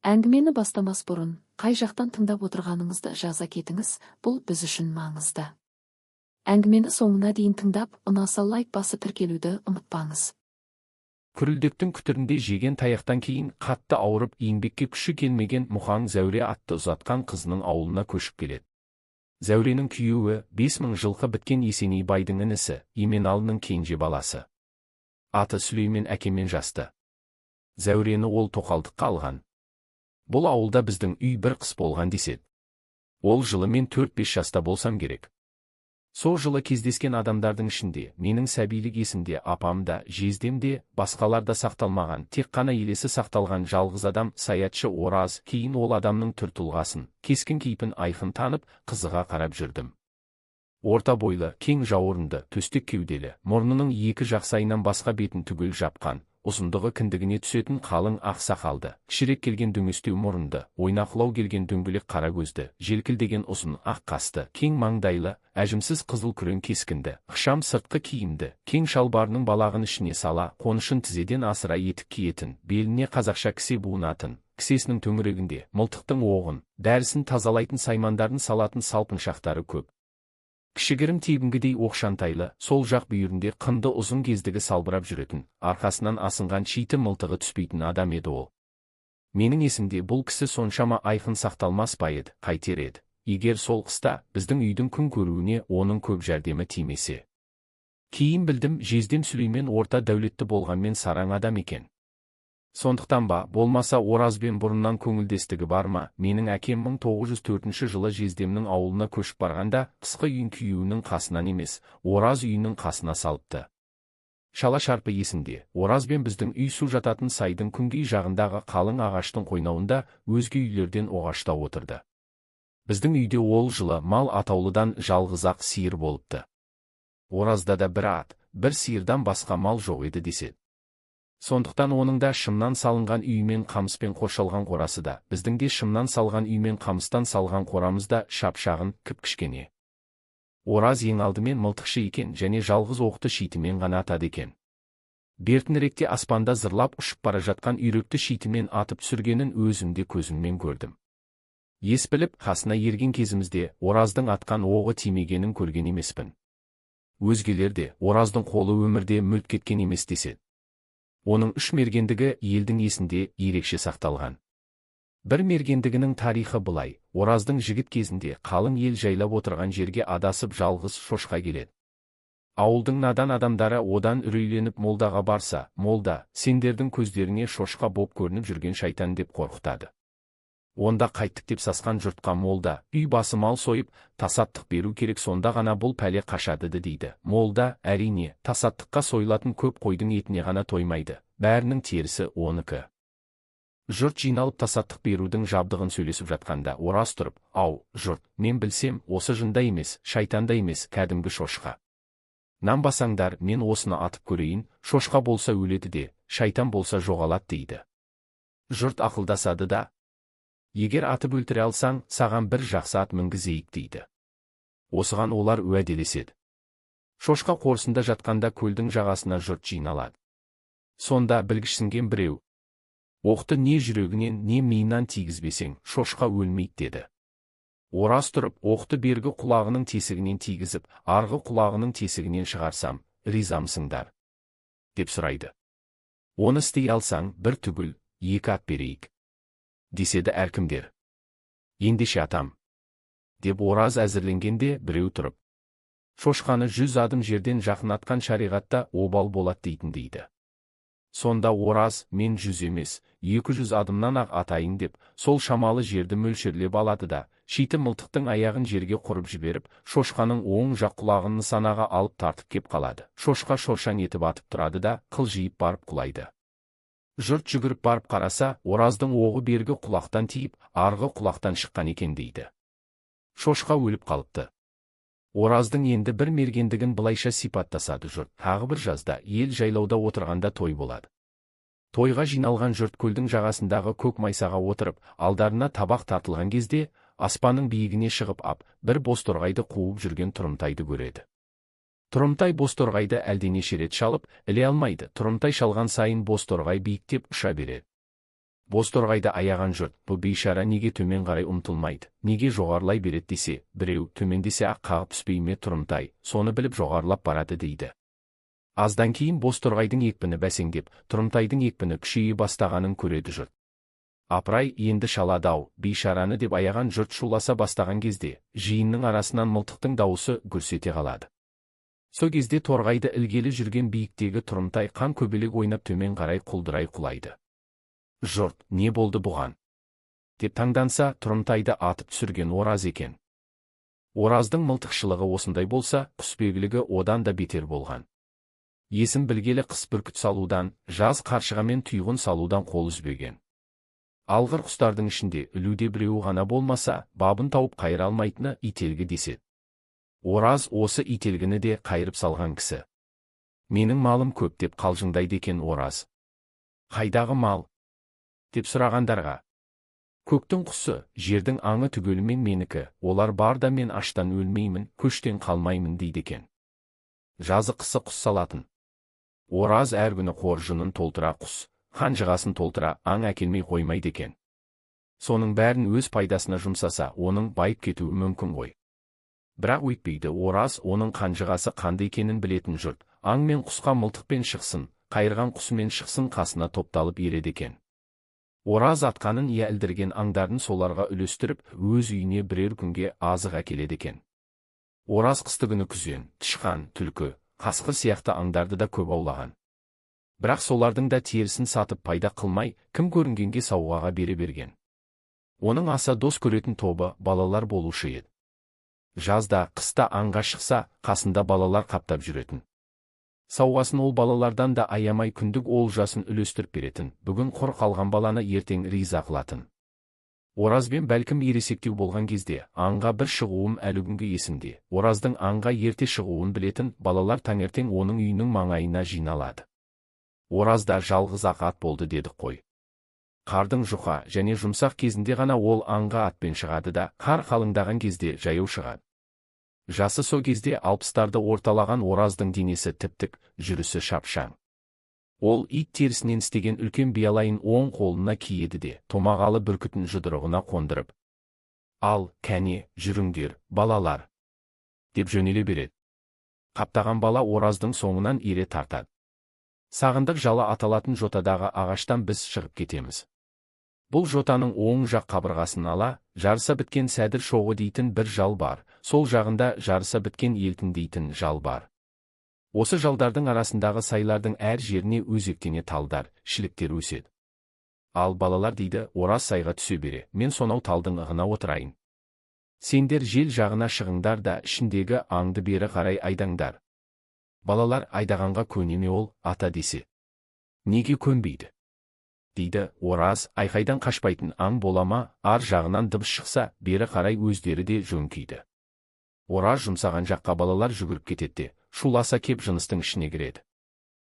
Әңгімені бастамас бұрын, қай жақтан тыңдап отырғаныңызды жаза кетіңіз, бұл біз үшін маңызды. Әңгімені соңына дейін тыңдап, ұнаса лайк басып, тіркелуді ұмытпаңыз. Күрілдектің күтірінде жеген таяқтан кейін қатты ауырып, еңбекке күші келмеген Мұхаң Зәуре атты ұзатқан қызының ауылына көшіп келеді. Зәуренің күйеуі 5000 жылқы біткен Есеней байдың інісі, Еменалының кенже баласы. Аты Сүлеймен, әкеммен жасты. Зәурені ол тоқалдыққа алған. Бұл ауылда біздің үй бір қыс болған деседі. Ол жылы мен 4-5 жаста болсам керек. Сол жылы кездескен адамдардың ішінде менің сәбилік есімде апам да, жездем де, басқалар да сақталмаған, тек қана елесі сақталған жалғыз адам саятшы Ораз. Кейін ол адамның түр-тұлғасын, кескін кейпін айқын танып, қызыға қарап жүрдім. Орта бойлы, кең жауырынды, төстек кеуделі, мұрнының екі жақсайынан басқа бетін түгел жапқан, ұзындығы кіндігіне түсетін қалың ақ сақалды, кішірек келген дөңестеу мұрынды, ойнақылау келген дөңгелек қара көзді, желкілдеген ұзын ақ қасты, кең маңдайлы, әжімсіз қызыл күрең кескінді, ықшам сыртқы киімді, кең шалбарының балағын ішіне сала, қонышын тізеден асыра етік киетін, беліне қазақша кісе буынатын, кісесінің төңірегінде мылтықтың оғын, дәрісін тазалайтын саймандарын салатын салпыншақтары көп. Кішігірім тебінгідей оқшантайлы, сол жақ бүйірінде қынды ұзын кездігі салбырап жүретін, арқасынан асынған шиті мылтығы түспейтін адам еді ол. Менің есімде бұл кісі соншама айқын сақталмас па еді, қайтер еді, егер сол қыста біздің үйдің күн көруіне оның көп жәрдемі тимесе. Кейін білдім, жездем Сүлеймен орта дәулетті болғанмен сараң адам екен. Сондықтан ба, болмаса Оразбен бұрыннан көңілдестігі бар ма, менің әкем 1904 жылы жездемнің ауылына көшіп барғанда, қысқы үйін күйеуінің қасынан емес, Ораз үйінің қасына салыпты. Шала-шарпы есімде, Оразбен біздің үй су жататын сайдың күнгей жағындағы қалың ағаштың қойнауында өзге үйлерден оғашта отырды. Біздің үйде ол жылы мал атаулыдан жалғыз-ақ сиыр болыпты. Оразда да бір ат, бір сиырдан басқа мал жоқ еді деседі. Сондықтан оның да шымнан салынған үймен қамыспен қоршалған қорасы да, біздің де шымнан салған үймен қамыстан салған қорамыз да шап-шағын, кіп-кішкене. Ораз ең алдымен мылтықшы екен және жалғыз оқты шитімен ғана атады екен. Бертініректе аспанда зырлап ұшып бара жатқан үйректі шитімен атып түсіргенін өзім де көзіммен көрдім. Ес біліп, қасына ерген кезімізде Ораздың атқан оғы тимегенін көрген емеспін. Өзгелер де Ораздың қолы өмірде мүлт кеткен емес деседі. Оның үш мергендігі елдің есінде ерекше сақталған. Бір мергендігінің тарихы былай: Ораздың жігіт кезінде қалың ел жайлап отырған жерге адасып жалғыз шошқа келеді. Ауылдың надан адамдары одан үрейленіп молдаға барса, молда, сендердің көздеріңе шошқа боп көрініп жүрген шайтан деп қорқытады. Онда қайттік деп сасқан жұртқа молда, үй басы мал сойып, тасаттық беру керек, сонда ғана бұл пәле қашады дейді. Молда, әрине, тасаттыққа сойылатын көп қойдың етіне ғана тоймайды, бәрінің терісі оныкі. Жұрт жиналып тасаттық берудің жабдығын сөйлесіп жатқанда Ораз тұрып, ау, жұрт, мен білсем, осы жында емес, шайтанда емес, кәдімгі шошқа. Нанбасаңдар, мен осыны атып көрейін, шошқа болса өледі де, шайтан болса жоғалады дейді. Жұрт ақылдасады да, егер атып өлтіре алсаң, саған бір жақсы ат мінгізейік дейді. Осыған олар уәделеседі. Шошқа қорысында жатқанда көлдің жағасына жұрт жиналады. Сонда білгішсінген біреу, оқты не жүрегінен, не миынан тигізбесең, шошқа өлмейді деді. Ораз тұрып, оқты бергі құлағының тесігінен тигізіп, арғы құлағының тесігінен шығарсам, ризамсыңдар, деп сұрайды. Оны істей алсаң, бір түгіл, екі ат берейік, деседі әркімдер. Ендеше атам, деп Ораз әзірленгенде біреу тұрып, шошқаны 100 адым жерден жақын атқан шариғатта обал болады дейтін дейді. Сонда Ораз, мен 100 емес, 200 адымнан-ақ атайын деп, сол шамалы жерді мөлшерлеп алады да, шиті мылтықтың аяғын жерге құрып жіберіп, шошқаның оң жақ құлағын нысанаға алып тартып кеп қалады. Шошқа шоршаң етіп атып тұрады да, қылжиып барып құлайды. Жұрт жүгіріп барып қараса, Ораздың оғы бергі құлақтан тиіп, арғы құлақтан шыққан екен дейді. Шошқа өліп қалыпты. Ораздың енді бір мергендігін былайша сипаттасады жұрт. Тағы бір жазда ел жайлауда отырғанда той болады. Тойға жиналған жұрт көлдің жағасындағы көк майсаға отырып, алдарына табақ тартылған кезде, аспанның биігіне шығып ап, бір бозторғайды қуып жүрген Тұрымтайды көреді. Тұрымтай бозторғайды әлденеше рет шалып, іле алмайды. Тұрымтай шалған сайын бозторғай биіктеп ұша береді. Бозторғайды аяған жұрт, бұл бейшара неге төмен қарай ұмтылмайды, неге жоғарылай береді десе, біреу төмендесе ақ қағып түспей ме Тұрымтай, соны біліп жоғарылап барады дейді. Аздан кейін бозторғайдың екпіні бәсеңдеп, Тұрымтайдың екпіні күшейе бастағанын көреді жұрт. Апырай, енді шалады-ау, бейшараны деп аяған жұрт шуласа бастаған кезде, жиынның арасынан мылтықтың дауысы гүрс ете қалады. Со кезде торғайды ілгелі жүрген биіктегі Тұрымтай қан көбелек ойнап төмен қарай құлдырай құлайды. Жұрт, не болды бұған? Деп таңданса, Тұрымтайды атып түсірген Ораз екен. Ораздың мылтықшылығы осындай болса, құсбегілігі одан да бетер болған. Есін білгелі қыс бүркіт салудан, жаз қаршығамен тұйғын салудан қол үзбеген. Алғыр құстардың ішінде ілуде біреуі ғана болмаса, бабын тауып қайыра алмайтыны ителгі деседі. Ораз осы ителгіні де қайырып салған кісі. Менің малым көп деп қалжыңдайды екен Ораз. Қайдағы мал? Деп сұрағандарға. Көктің құсы, жердің аңы түгелімен менікі, олар бар да мен аштан өлмеймін, көштен қалмаймын дейді екен. Жазы қысы құс салатын. Ораз әр күні қоржынын толтыра құс, қанжығасын толтыра аң әкелмей қоймайды екен. Соның бәрін өз пайдасына жұмсаса, оның байып кетуі мүмкін ғой. Бірақ өйтпейді Ораз, оның қанжығасы қандай екенін білетін жұрт, аң мен құсқа мылтықпен шықсын, қайырған құсымен шықсын қасына топталып ереді екен. Ораз атқанын я ілдірген аңдарын соларға үлестіріп, өз үйіне бірер күнге азық әкеледі екен. Ораз қысты күні күзен, тышқан, түлкі, қасқыр сияқты аңдарды да көп аулаған. Бірақ солардың да терісін сатып пайда қылмай, кім көрінгенге сауғаға бере берген. Оның аса дос көретін тобы балалар болушы еді. Жазда, қыста аңға шықса, қасында балалар қаптап жүретін. Сауғасын ол балалардан да аямай күндік олжасын үлестіріп беретін, бүгін құр қалған баланы ертең риза қылатын. Оразбен бәлкім ересектеу болған кезде, аңға бір шығуым әлі күнге есімде. Ораздың аңға ерте шығуын білетін балалар таңертең оның үйінің маңайына жиналады. Оразда жалғыз ақ ат болды дедік қой. Қардың жұқа және жұмсақ кезінде ғана ол аңға атпен шығады да, қар қалыңдаған кезде жаяу шығады. Жасы со кезде 60-тарды орталаған Ораздың денесі тіп-тік, жүрісі шапшаң. Ол ит терісінен істеген үлкен биялайын оң қолына киеді де, томағалы бүркітін жұдырығына қондырып. Ал, кәне, жүріңдер, балалар, деп жөнеле береді. Қаптаған бала Ораздың соңынан ере тартады. Сағындық жалы аталатын жотадағы ағаштан біз шығып кетеміз. Бұл жотаның оң жақ қабырғасын ала, жарыса біткен сәдір шоғы дейтін бір жал бар, сол жағында жарыса біткен елтін дейтін жал бар. Осы жалдардың арасындағы сайлардың әр жеріне өзектене талдар, шіліктер өседі. Ал балалар дейді, Ораз сайға түсе бере, мен сонау талдың ығына отырайын. Сендер жел жағына шығыңдар да ішіндегі аңды бері қарай айдаңдар. Балалар айдағанға көне ме ол, ата десе. Неге көнбейді? Дейді, Ораз, айқайдан қашпайтын аң бола ма, ар жағынан дыбыс шықса, бері қарай өздері де жөңкиді. Ораз жұмсаған жаққа балалар жүгіріп кетеді, шуласа кеп жыныстың ішіне кіреді.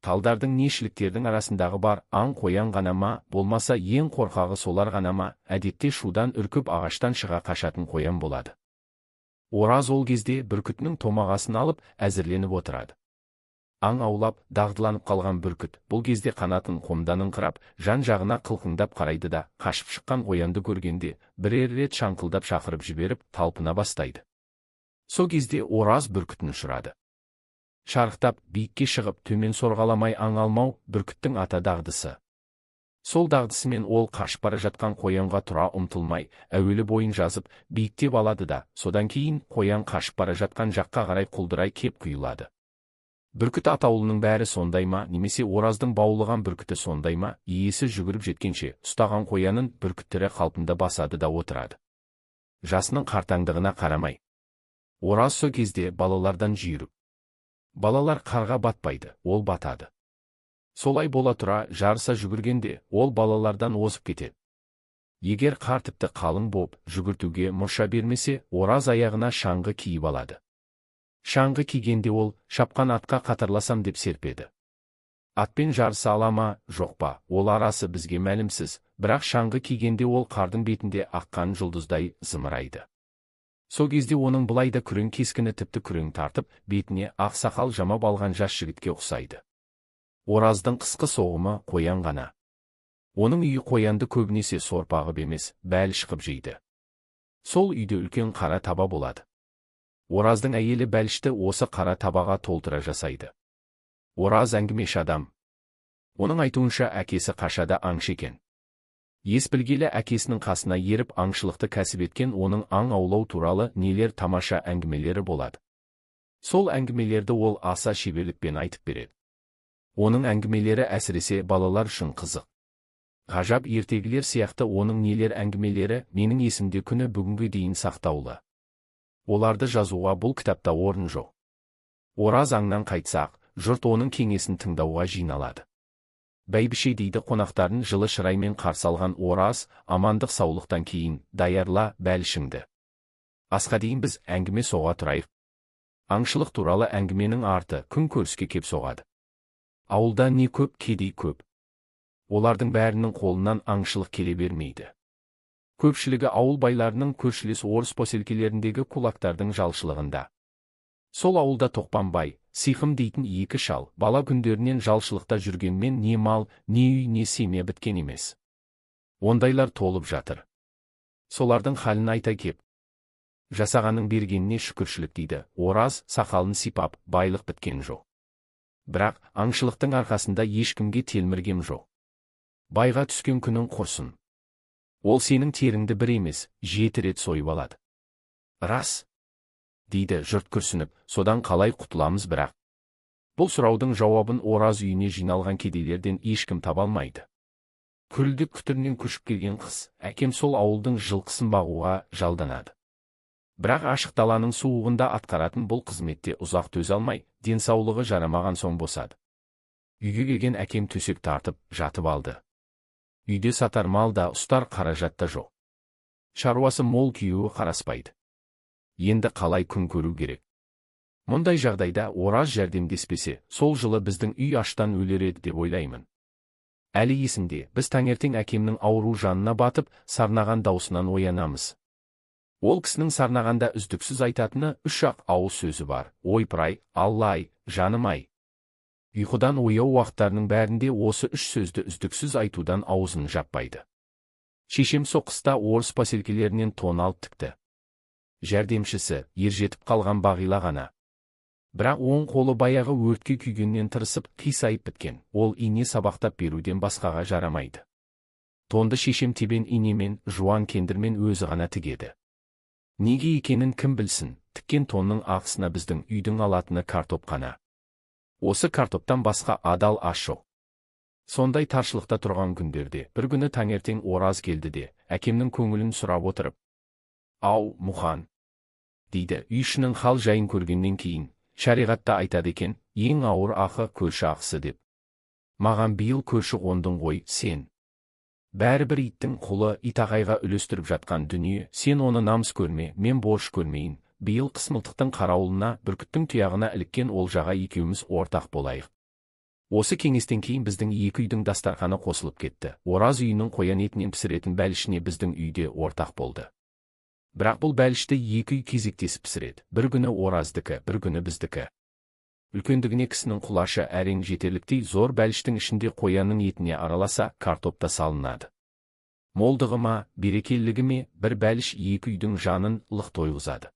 Талдардың не шіліктердің арасындағы бар аң қоян ғана ма, болмаса ең қорқағы солар ғана ма, әдетте шудан үркіп ағаштан шыға қашатын қоян болады. Ораз ол кезде бүркітінің томағасын алып, әзірленіп отырады. Аң аулап, дағдыланып қалған бүркіт, бұл кезде қанатын қомданыңқырап, жан жағына қылқыңдап қарайды да, қашып шыққан қоянды көргенде, бірер рет шаңқылдап шақырып жіберіп, талпына бастайды. Со кезде Ораз бүркітін ұшырады. Шарықтап, биікке шығып, төмен сорғаламай аң алмау, бүркіттің ата дағдысы. Сол дағдысымен ол қашып бара жатқан қоянға тұра ұмтылмай, әуелі бойын жазып, биіктеп алады да, содан кейін қоян қашып бара жатқан жаққа қарай құлдырай кеп құйылады. Бүркіт атаулының бәрі сондай ма, немесе Ораздың баулыған бүркіті сондай ма, иесі жүгіріп жеткенше, ұстаған қоянын бүркіт тірі қалпында басады да отырады. Жасының қартаңдығына қарамай. Ораз со кезде балалардан жүйрік. Балалар қарға батпайды, ол батады. Солай бола тұра жарыса жүгіргенде, ол балалардан озып кетеді. Егер қар тіпті қалың боп, жүгіртуге мұрша бермесе, Ораз аяғына шаңғы киіп алады. Шаңғы кигенде ол, шапқан атқа қатарласам деп серпеді. Атпен жарыса ала ма, жоқ па, ол арасы бізге мәлімсіз, бірақ шаңғы кигенде ол қардың бетінде аққан жұлдыздай зымырайды. Со кезде оның былай да күрең кескіні тіпті күрең тартып, бетіне ақ сақал жамап алған жас жігітке ұқсайды. Ораздың қысқы соғымы қоян ғана. Оның үйі қоянды көбінесе сорпа ғып емес, бәліш қып жейді. Сол үйде үлкен қара таба болады. Ораздың әйелі бәлішті осы қара табаға толтыра жасайды. Ораз әңгімеші адам. Оның айтуынша, әкесі қашада аңшы екен. Ес білгелі әкесінің қасына еріп аңшылықты кәсіп еткен. Оның аң аулау туралы нелер тамаша әңгімелері болады. Сол әңгімелерді ол аса шеберлікпен айтып береді. Оның әңгімелері әсіресе балалар үшін қызық. Ғажап ертегілер сияқты оның нелер әңгімелері менің есімде күні бүгінге дейін сақтаулы. Оларды жазуға бұл кітапта орын жоқ. Ораз аңнан қайтса-ақ, жұрт оның кеңесін тыңдауға жиналады. Бәйбіше, дейді қонақтарын жылы шыраймен қарсы алған Ораз, амандық саулықтан кейін, даярла бәлішіңді. Асқа дейін біз әңгіме соға тұрайық. Аңшылық туралы әңгіменің арты күн көріске кеп соғады. Ауылда не көп, кедей көп. Олардың бәрінің қолынан аңшылық келе бермейді. Көпшілігі ауыл байларының, көршілес орыс поселкелеріндегі кулактардың жалшылығында. Сол ауылда Тоқпанбай, Сиқым дейтін екі шал бала күндерінен жалшылықта жүргенмен, не мал, не үй, не семья біткен емес. Ондайлар толып жатыр. Солардың халін айта кеп, жасағанның бергеніне шүкіршілік, дейді Ораз сақалын сипап, байлық біткен жоқ. Бірақ аңшылықтың арқасында ешкімге телміргем жоқ. Байға түскен күнің құрсын. Ол сенің теріңді бір емес, 7 рет сойып алады. Рас, дейді жұрт күрсініп, содан қалай құтыламыз бірақ? Бұл сұраудың жауабын Ораз үйіне жиналған кедейлерден ешкім таба алмайды. Күрілдек күтірінен көшіп келген қыз, әкем сол ауылдың жылқысын бағуға жалданады. Бірақ ашық даланың суығында атқаратын бұл қызметте ұзақ төзе алмай, денсаулығы жарамаған соң босады. Үйге келген әкем төсек тартып, жатып алды. Үйде сатар мал да, ұстар қаражат та жоқ. Шаруасы мол күйеуі қараспайды. Енді қалай күн көру керек? Мұндай жағдайда Ораз жәрдемдеспесе, сол жылы біздің үй аштан өлер еді деп ойлаймын. Әлі есімде, біз таңертең әкемнің ауру жанына батып, сарнаған даусынан оянамыз. Ол кісінің сарнағанда үздіксіз айтатыны үш-ақ ауыз сөзі бар: ойпырай, алла-ай, жаным-ай. Ұйқыдан ояу уақыттарының бәрінде осы үш сөзді үздіксіз айтудан аузын жаппайды. Шешем со қыста орыс поселкелерінен тон алып тікті. Жәрдемшісі ержетіп қалған Бағила ғана. Бірақ оң қолы баяғы өртке күйгеннен тырысып, қисайып біткен, ол ине сабақтап беруден басқаға жарамайды. Тонды шешем тебен инемен, жуан кендірмен өзі ғана тігеді. Неге екенін кім білсін, тіккен тонның ақысына біздің үйдің алатыны картоп қана. Осы картоптан басқа адал ас жоқ. Сондай таршылықта тұрған күндерде бір күні таңертең Ораз келді де, әкемнің көңілін сұрап отырып, «Ау, Мұхан», дейді, үй ішінің хал жайын көргеннен кейін, шариғатта айтады екен, ең ауыр ақы көрші ақысы деп. Маған биыл көрші қондың ғой, сен. Бәрібір иттің құлы итағайға үлестіріп жатқан дүние, сен оны намыс көрме, мен борыш көрмейін. Биыл қыс мылтықтың қарауылына, бүркіттің тұяғына іліккен олжаға екеуміз ортақ болайық. Осы кеңестен кейін біздің екі үйдің дастарханы қосылып кетті. Ораз үйінің қоян етінен пісіретін бәлішіне біздің үйде ортақ болды. Бірақ бұл бәлішті екі үй кезектесіп пісіреді. Бір күні Ораздікі, бір күні біздікі. Үлкендігіне кісінің құлашы әрең жетерліктей зор бәліштің ішінде қоянның етіне араласа, картоп та салынады. Молдығы ма, берекелілігі ме, бір бәліш екі үйдің жанын лық тойғызады.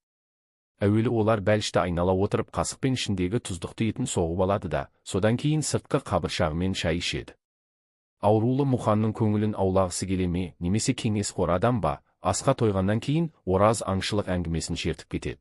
Әуелі олар бәлішті айнала отырып қасықпен ішіндегі тұздықты етін соғып алады да, содан кейін сыртқы қабыршағымен шай ішеді. Аурулы Мұханның көңілін аулағысы келе ме, немесе кеңесқор адам ба, асқа тойғаннан кейін Ораз аңшылық әңгімесін шертіп кетеді.